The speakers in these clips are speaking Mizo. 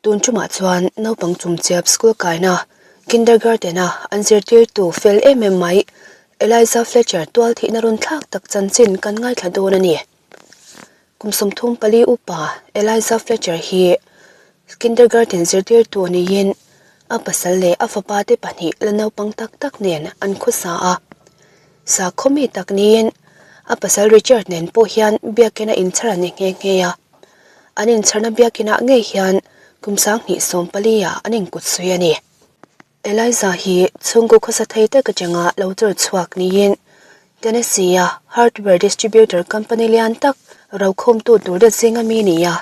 Tun tumah chuan naupang chumchiap school kaina kindergarten-a an zirtirtu fel em em mai Eliza Fletcher tual thihna rawn thlak tak chanchin kan ngaithla dawn a ni. Kum 34 upa Eliza Fletcher hi kindergarten zirtirtu niin a pasal leh a fapa te pahnih la naupang tak tak nen an khawsa a. Sakhaw mi tak niin a pasal Richard nen pawh hian biakina inchhar an ni nghe nghe a. An inchharna biakinah ngei hian kum 2014 ah an inkut sawi a ni. Eliza hi chhungkaw khawsa thei tak atanga lo chawr chhuak niin Tennessee-a hardware distributor company lian tak rokhawmtu tur det zinga mi ni a.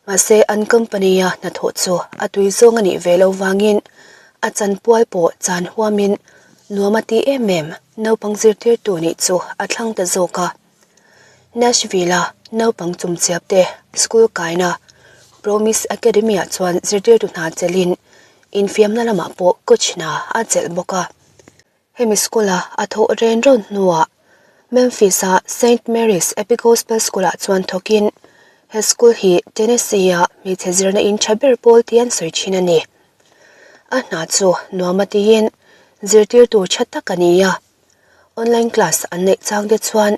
Mahse an company-a hnathawh chu a tui zawng a nih ve lo vangin a chanpual pawh chan huamin nuam a ti em em naupang zirtirtu nih chu a thlang ta zawk a. Nashville-a naupang chumchiap te school kaina Promise Academy-ah chuan zirtirtu hna chelhin infiamna lamah pawh coach hna a chelh bawk a. Hemi school-a a thawh ren rawn hnuah Memphis-a Saint Mary's Episcopal School-ah chuan thawkin he school hi Tennessee-a hmeichhe zirna in tha ber pawl tih an sawi thin a ni. A hna chu nuam a tiin zirtirtu tha tak a ni a. Online class an neih chang te chuan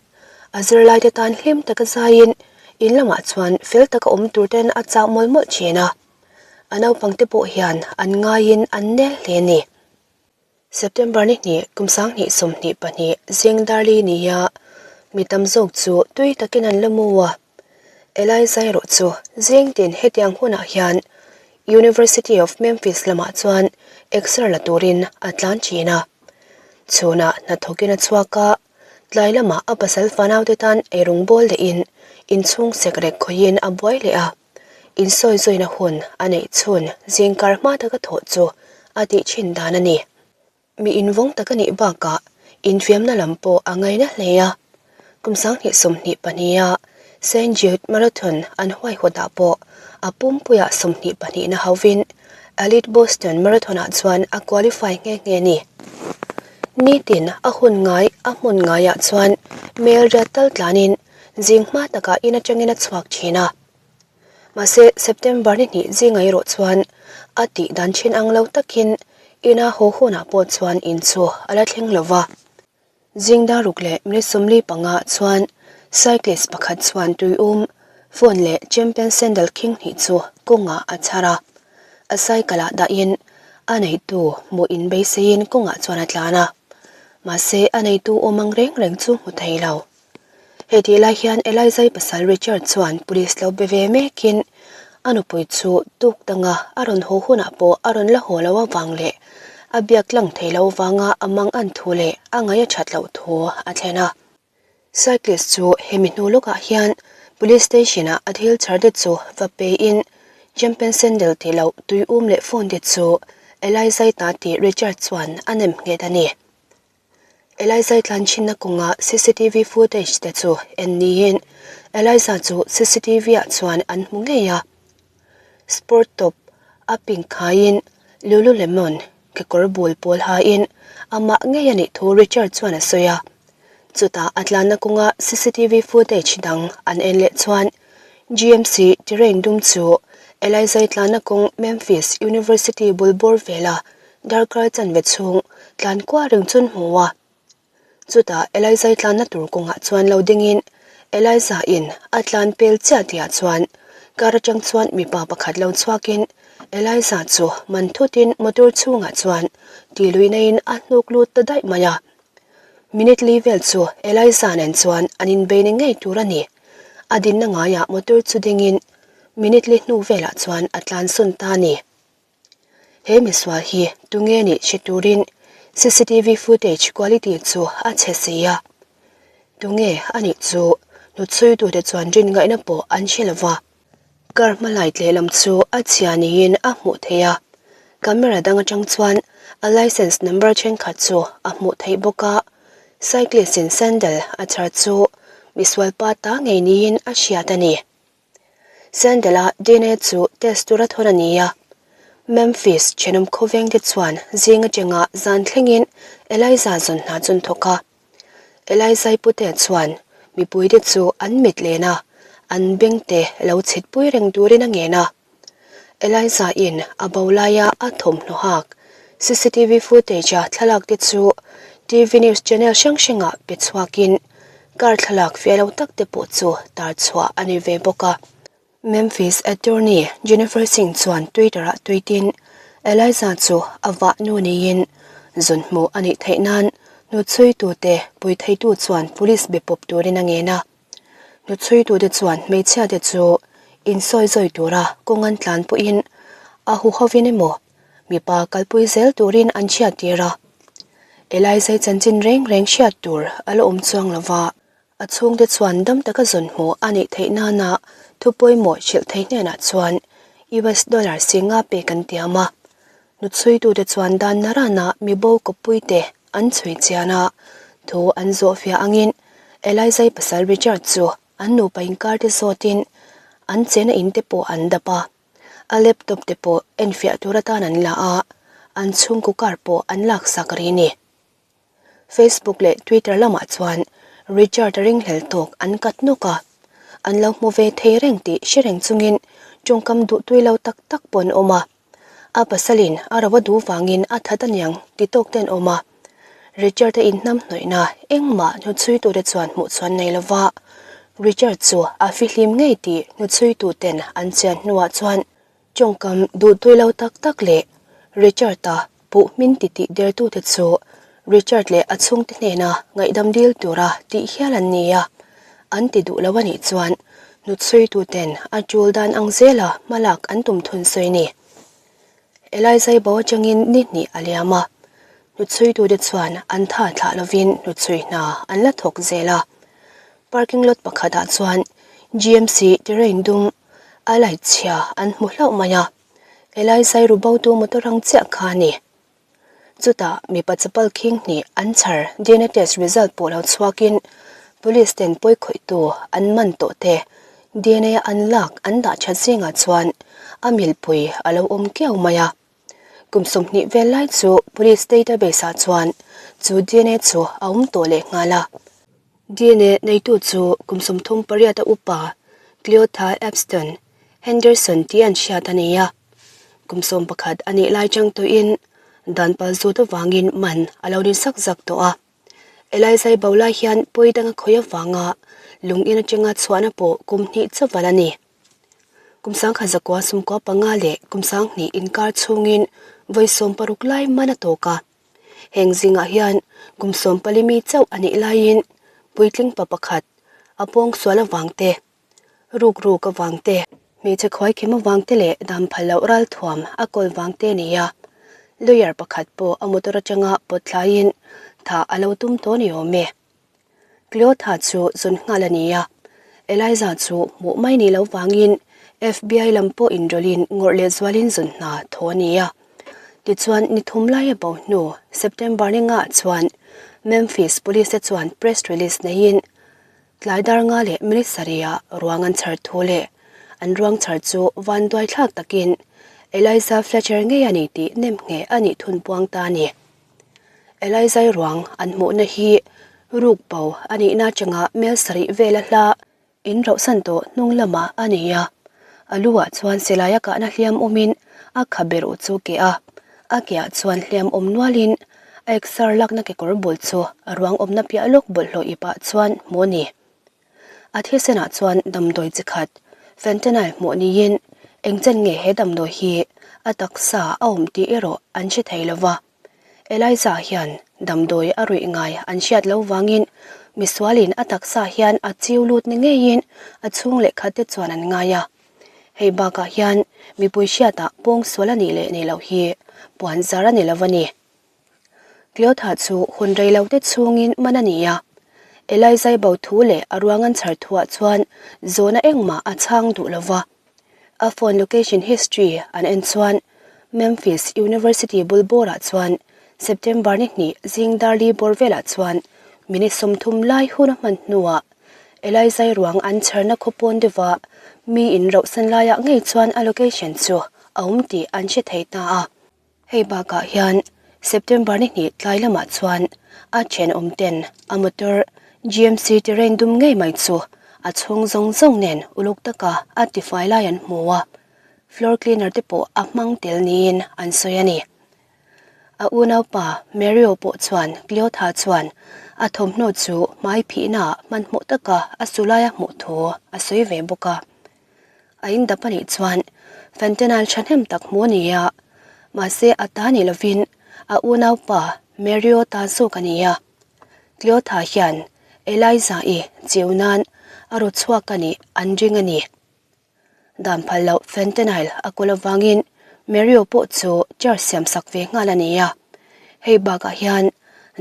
a zirlai te tan hlim taka zaiin in lamah chuan fel taka awm tur ten a chak mawlh mawlh thin a. A naupang te pawh hian an ngaiin an nel hle a ni. September ni hnih kum 2022 zing darli nia mi tam zawk chu tui takin an la mu a. Eliza erawh chu zing tin hetiang hunah hian University of Memphis lamah chuan exer la turin a tlan thin a. Chhunah hnathawkin a chhuak a, tlai lamah a pasal fanaute tan eirawng bawl lehin inchhung sekrek khawihin a buai leh a. Insawi zawina hun a neih chhun zingkar hma taka thawh chu a tih thin dan a ni. Mi invawng tak a nih bakah infiamna lam pawh a ngaina hle a. Kum 2022 a Saint Jude Marathon an huaihawtah pawh a pumpuiah 22 na hovin Elite Boston Marathon-ah chuan a qualify nghe nghe a ni. Nitin a hun ngai a hmun ngaiah chuan mel riat tal tlanin zing hma takah in atangin a chhuak thin a. Mahse, September ni hnih zinga erawh chuan a tih dan thin ang lo takin ina haw hunah pawh chuan in chu a la thleng lo va. Zing daruk leh minute 45 chuan cyclist pakhat chuan tuium, phone leh champion sandal khing hnih chu kawngah a chhar a. A cycle ah dahin a neitu hmuh inbeiseiin kawngah chuan a tlan a. Mahse, a neitu awm ang reng reng chu hmu thei lo. Hetih lai hian Elizai pasal Richard chuan police lo be ve mekin a nupui chu tuk danga a rawn haw hunah pawh a rawn la haw lo avang leh a biak tlang thei lo vanga a mang an thu leh a ngaih a that loh thu a thlen a. Cyclist chu hemi hnu lawkah hian police station-ah a thil chhar te chu va pein Champion sandal tih loh tui um leh phone te chu Elizai ta tih Richard chuan a nem nghet a ni. Eliza tlan chhinna kawnga cctv footage te chu en niin Eliza chu cctv ah chuan an hmu ngei a. Sport top a pink khaiin Lululemon kekawr bul pawl hain amah ngei a nih thu Richard chuan a sawi a. Chutah a tlanna kawnga cctv footage dang an en leh chuan GMC terrain dum chu Eliza tlanna kawng Memphis University bul bawr vela Darkar chanve chhung tlan kual reng chun hmu a. Chutah Eliza tlanna tur kawngah chuan lo dingin Eliza in a tlan pel chiah tihah chuan car atang chuan mipa pakhat lo chhuakin Eliza chu man thutin motor chhungah chuan ti luihna in a hnuk lut ta daih mai a. Minute li vel chu Eliza nen chuan an inbei ni ngei tur a ni. A dinna ngaiah motor chu dingin minute li hnu velah chuan a tlan sawn ta a ni. He misual hi tunge nih hre turin cctv footage quality chu a chhe si a. Tunge a nih chu hnutchhuitute chuan rin ngaihna pawh an hre lo va. Car hma light lehlam chu a chhia niin a hmuh theih a. Camera dang atang chuan a license number thenkhat chu a hmuh theih bawk a. Cyclist in sandal a chhar chu misual pa ta ngei niin a hriat a ni. Sandal-a dna chu test tura thawn a ni a. Memphis thenawm khawvengte chuan zing atanga zan thlengin Eliza zawn hna chu an thawk a. Elizai pute chuan mipuite chu an mit len a, an bengte lo chhitpui reng turin a ngen a. Eliza in a bo laia a thawmhnaw hak cctv footage a thlalak te chu TV news channel hrang hrangah pe chhuakin car thlalak fiah lo tak te pawh chu tar chhuah a ni ve bawk a. Memphis attorney Jennifer Singh chuan Twitter ah tweet in Eliza chu a vah nu niin zun hmuh a nih theih nan hnuchhuitute pui theitu chuan police be pawp turin a ngen a. Hnuchhuitute chuan hmeichhiate chu insawi zawi tura kawng an tlan pawhin a huhovin emaw mipa kalpui zel turin an chhiattir a. Eliza-i chanchin reng reng hriat tur a la awm chuang lo va. A chhungte chuan dam taka zawn hmuh a neih theih nana thu pawimawh hrilh thei hnenah chuan US dollar singa pek an tiam a. Hnuchhuitute chuan dan narana mibo kawppuite an chhui chian a, thu an zawhfiah angin Elizai pasal Richard chu an nupa inkar te zawtin an chena in te pawh an dap a. A laptop te pawh enfiah tur atan an la a, an chhungkaw car pawh an laksak rih a ni. Facebook leh Twitter lamah chuan Richard a ringhlel tawk an kat nawk a, an lo hmu ve thei reng tih hre reng chungin tawngkam duhtui lo tak tak pawh an awm a. A pasalin a ro a duh vangin a that aniang ti tawk te an awm a. Richard a inhnam hnawihna engmah hnuchhuitute chuan hmuh chhuan nei lova, Richard chu a fihlim ngei tih hnuchhuituten an chian hnuah chuan Tawngkam duhtui lo tak tak leh Richard-a puh hmin titih dertute chu Richard leh a chhungte hnena ngaihdam dil tura tih hial an ni a, an ti duh lo a nih chuan hnutchhuituten a tul dan ang zela hmalak an tum thun sawi ni. Elizai bo atangin ni hnih a liam a, hnutchhuitute chuan an tha thlah lovin hnutchhui hna an la thawk zel a. Parking lot pakhatah chuan GMC terrain dum A light chhia an hmu hlauh mai a, helai zairu botu motor ang chiah kha a ni. Chutah mipa chapal khing hnih an chhar DNA test result pawh lo chhuakin police ten pawi khawihtu an man tawh te DNA an lak an dah that zingah chuan a milpui a lo awm kiau mai a. Kum 20 vel lai chu police database ah chuan chu DNA chu a awm tawh leh nghal a. DNA neitu chu kum 38 a upa Cleotha Epston Henderson tih an hriat a ni a. Kum 11 a nih lai chang tawhin dan pal zut avangin man a lo ni zak zak tawh a. Elizai bo lai hian pawi dang a khawih avanga lung in atanga chhuahna pawh kum hnih chauhval a ni. Kum sangkhat zakua 65 leh kum 20 inkar chhungin vawi 16 lai man a tawk a. Heng zingah hian kum 14 mi chauh a nih laiin puitling pa pakhat a pawng sual avang te, rukruk avang te, hmeichhe khuaikhem avang te leh dam phal loh ralthuam a kawl vang te a ni a. Lawyer pakhat pawh a motor atanga pawt thlaiin thah a lo tum tawh ni awm e. Cleotha chu zawn nghal a ni a, Eliza chu hmuh mai ni lo vangin FBI lam pawh inrawlhin ngawrh leh zualin zawn hna thaw a ni a. Tichuan ni thum lai a bo hnu September ni ngah chuan Memphis Police te chuan press release neiin tlai dar nga leh minute sarih-ah ruang an chhar thu leh an ruang chhar chu vanduai thlak takin Eliza Fletcher ngei a ni tih nemngheh a nih thun puang ta a ni. Elizai ruang an hmuhna hi ruk bo a nihna atanga mel sarih vela hla in rauhsan tawh hnung lamah a ni a. A lu ah chuan silai a kahna hliam awmin a kha ber u chu keh a, a keah chuan hliam awm nualin a exer lakna kekawr bul chu a ruang awmna piah lawk bawlhhlawh ipah chuan hmuh a ni. A thisenah chuan damdawi chi khat fentanyl hmuh niin engchen nge he damdawi hi a taksa a awm tih erawh an hre thei lo va. Eliza hian damdawi a ruih ngai an hriat lo vangin misualin a taksa hian a chiu lut ni ngeiin a chhung leh khat te chuan an ngai a. Hei bakah hian mipui hriatah pawngsual a nih leh nih loh hi puan zar a ni lo a ni. Cleotha chu hun rei lo te chhungin man a ni a. Elizai bo thu leh a ruang an chhar thuah chuan zawhna engmah a chhang duh lo va. A phone location history an en chuan Memphis University bul bawrah chuan September ni hnih zing darli bawr velah chuan minute 30 lai hun a hman hnuah Elizai ruang an chharna khawpawn deuha mi in rauhsan laiah ngei chuan a location chu a awm tih an hre thei ta a. Hei bakah hian September ni hnih tlai lamah chuan a thenawm ten a motor GMC terrain dum ngei mai chu a chhung zawng zawng nen uluk taka a tifai lai an hmu a. Floor cleaner te pawh a hmang tel niin an sawi a ni. A unaupa Mario pawh chuan Cleotha chuan a thawmhnaw chu hmai phihnaah hmanhmawh taka a su laia hmuh thu a sawi ve bawk a. A indap a nih chuan fentanyl thahnem tak hmu a ni a, mahse a ta ni lovin a unaupa Mario ta zawk a ni a. Cleotha hian Eliza-i chiu nan a ru chhuak a nih an ring a ni. Dan phal loh fentanyl a kawl avangin Mario pawh chu charge siam sak ve nghal a ni a. Hei bakah hian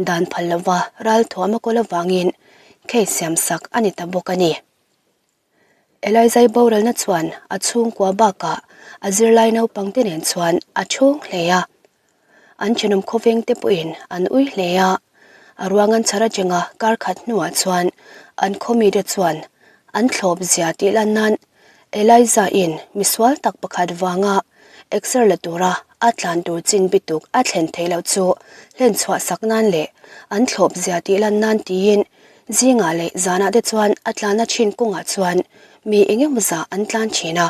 dan phal lova ralthuam a kawl avangin case siam sak a ni ta bawk a ni. Elijah boralna chuan a chhungkua bakah a zirlai naupangte nen chuan a chhung hle a. An thenawm khawveng te pawhin an ui hle a, a ruang an chhar atanga kar khat hnuah chuan an khawmite chuan an thlawp zia tih lan nan Eliza in misual tak pakhat vanga exer la tura a tlan tur chin bituk a thlen theih loh chu hlen chhuah sak nan leh an thlawp zia tih lan nan tiin zingah leh zanah te chuan a tlanna thin kawngah chuan mi engemaw zah an tlan thin a.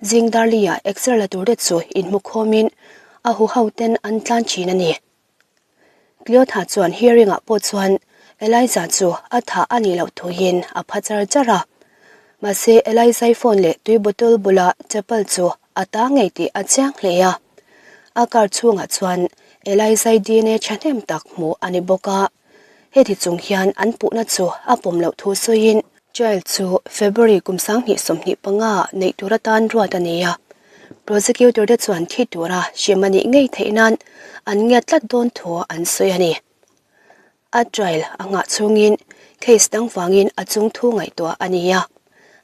Zing Darli-ah exer la tur te chu inhmukhawmin a huho ten an tlan thin a ni. Cleotha chuan hearing-ah pawh chuan Eliza chu a thah a nih loh thuin a pha char char a. Mahse Eliza-i phone leh tui bottle bula chapal chu a ta ngei tih a chiang hle a. A car chhungah chuan Eliza-i DNA thahnem tak hmuh a ni bawk a. Heti chung hian an puhna chu a pawm loh thu sawiin, Child chu February kum 2025 ah neih tur atan ruat a ni a, prosecutor te chuan thi tura hrem a nih ngei theih nan an ngiat tlat dawn thu an sawi a ni. A trial a nghah chhungin case dang vangin a chung thu ngaihtuah a ni a,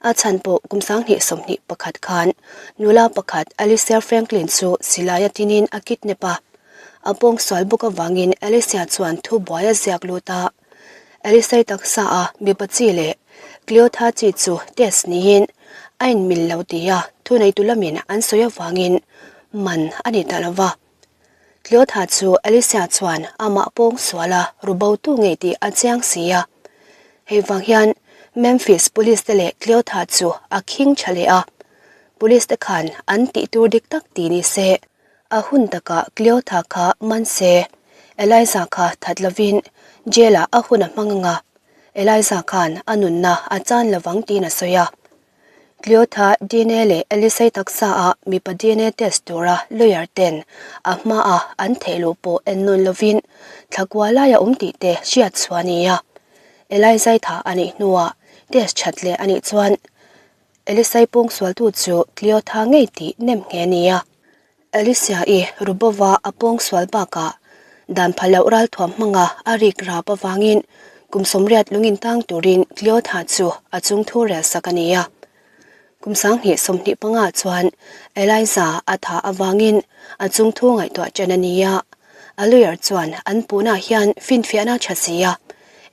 a chhan pawh kum 2021 khan nula pakhat Alicia Franklin chu silai a tinin a kidnap a, a pawngsual bawk avangin Alicia chuan thubuai a ziak lut a. Elisei taksa a mipa chi leh Cleotha chi chu test niin a inmil lo tia thuneitu lamin an sawi avangin man a ni ta lo va. Cleotha chu Elisia chuan amah pawng sual a ru botu ngei tih a chiang si a. Hei vang hian Memphis Police te leh Cleotha chu a khing tha leh a. Police te khan an tih tur dik tak ti ni se. A hun takah Cleotha kha man se, Eliza kha that lovin jail-ah a hun a hmang ang a, Eliza khan a nunna a chan lovang tiin a sawi a. Cleotha DNA leh Elisei taksa-ah mipa DNA test tura lawyer ten a hmaah an theih luh pawh en nawn lovin thlakua laia awm tih te hriat chhuah a ni a. Elizai tha a nih hnuah test that leh a nih chuan Elisai pawngsualtu chu Cleotha ngei tih nem nghe a ni a. Alicia-i Rubova a pawngsual bakah dan pha loh ralthuam hmanga a rik rap avangin kum 80 lungin tang turin Cleotha chu a chungthu rel sak a ni a. Kum 2025 chuan Eliza a tha avangin a chungthu ngaihtuah ṭan a ni a. A lawyer chuan an puhna hian finfiahna tha si a,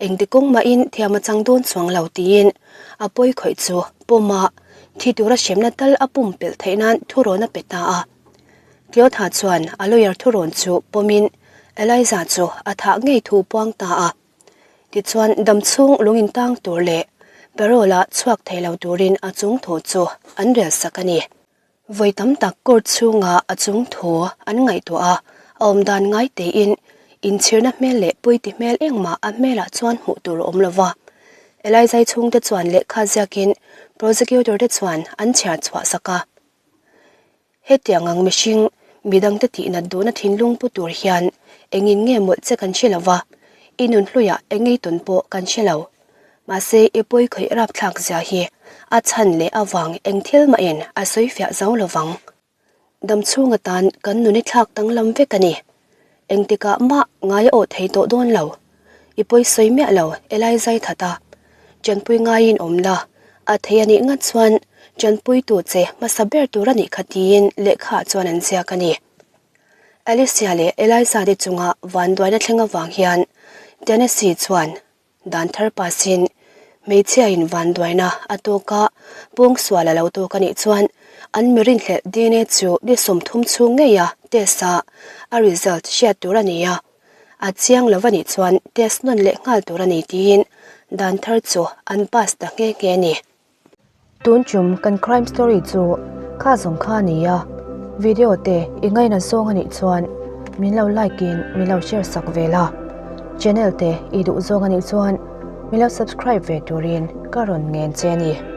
engti kawng mahin thiam a chang dawn chuang lo tiin a pawi khawih chu pawm a, thi tura hremna tal a pumpelh theih nan thurawn a pe ta a. Cleotha chuan a lawyer thurawn chu pawmin Eliza chu a thah ngei thu puang ta a. Tichuan damchhung lungin tang tur leh parole-a chhuak thei lo turin a chung thu chu an rel sak a ni. Vawi tam tak court chhungah a chung thu an ngaihtuah a, a awm dan ngai tein inchhirna hmel leh puiti hmel engmah a hmelah chuan hmuh tur a awm lo va. Elijah chhungte chuan lehkha ziakin prosecutor te chuan an chhiar chhuah sak a. Hetiang ang mihring midangte tihnat duhna thinlung pu tur hian engin nge mawlh che kan hre lo va, i nunhluiah eng ei tawn pawh kan hre lo. Mahse, i pawi khawih rapthlak zia hi a chhan leh avang eng thil mahin a sawi fiah zo lo vang. Dam chhung atan kan nun i thlak danglam vek a ni. Engtikah mah ngai a awh thei tawh dawn lo. I pawi sawi miah lo, Elai zai that a. Chanpui ngaiin awm la, a thei a nih ngat chuan chanpuitu che hmasa ber tur a nih kha tiin lehkhaah chuan an ziak a ni. Alicia leh Eliza te chunga vanduaina thleng avang hian Tennessee chuan Dan thar pasin hmeichhiain vanduaina a tawk a, pawngsual a lo tawk a nih chuan an mi rinhlelh DNA chu ni 30 chhung ngeia test a, a result hriat tur a ni a. A chiang lo a nih chuan test nawn leh nghal tur a ni tiin dan thar chu an pass ta nghe nghe a ni. Tun tum kan crime story chu Kha zawng kha a ni a, video te i ngainat zawng a nih chuan min lo like in min lo share sak ve la, channel te i duh zawng a nih chuan min lo subscribe ve turin ka rawn ngen che a ni.